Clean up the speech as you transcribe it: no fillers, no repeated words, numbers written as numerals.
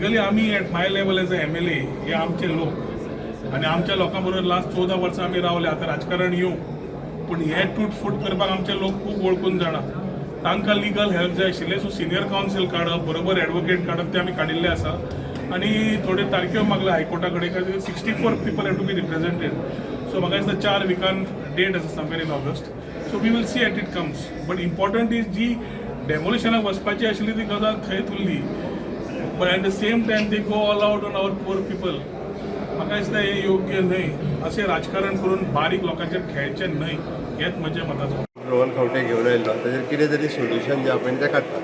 Legally आमी at my level as a MLA, हे आमचे लोक आनी आमच्या लोकां बरोबर लास्ट 14 वर्सां आमी रावले. आतां राजकारण येवं, पूण हे टूट फूट करपाक आमचे लोक खूब वळखून जाणा. तांकां लिगल हेल्प जाय आशिल्लें. सो सिनियर कावन्सील काडप, बरोबर एडवोकेट काडप, ते आमी काडिल्ले आसा आनी थोड्यो तारख्यो मागल्या हायकोर्टा कडेन. 64 people have to be represented. So म्हाका दिसता 4 विकान डेट आसा, somewhere in August. So we will see as it comes, but important is जी डेमोलिशनाक वचपाची आशिल्ली ती गजाल थंयच उरली, but at the same time they go all out on our poor people. म्हाका दिसता हें योग्य न्हय. अशें राजकारण करून बारीक लोकांचेर खेळचें न्हय, हेंच म्हज्या मताचो. रोहन खंवटे घेवन आयलो, ताजेर कितें तरी सोल्युशन जें आहा पळय तें काडटा.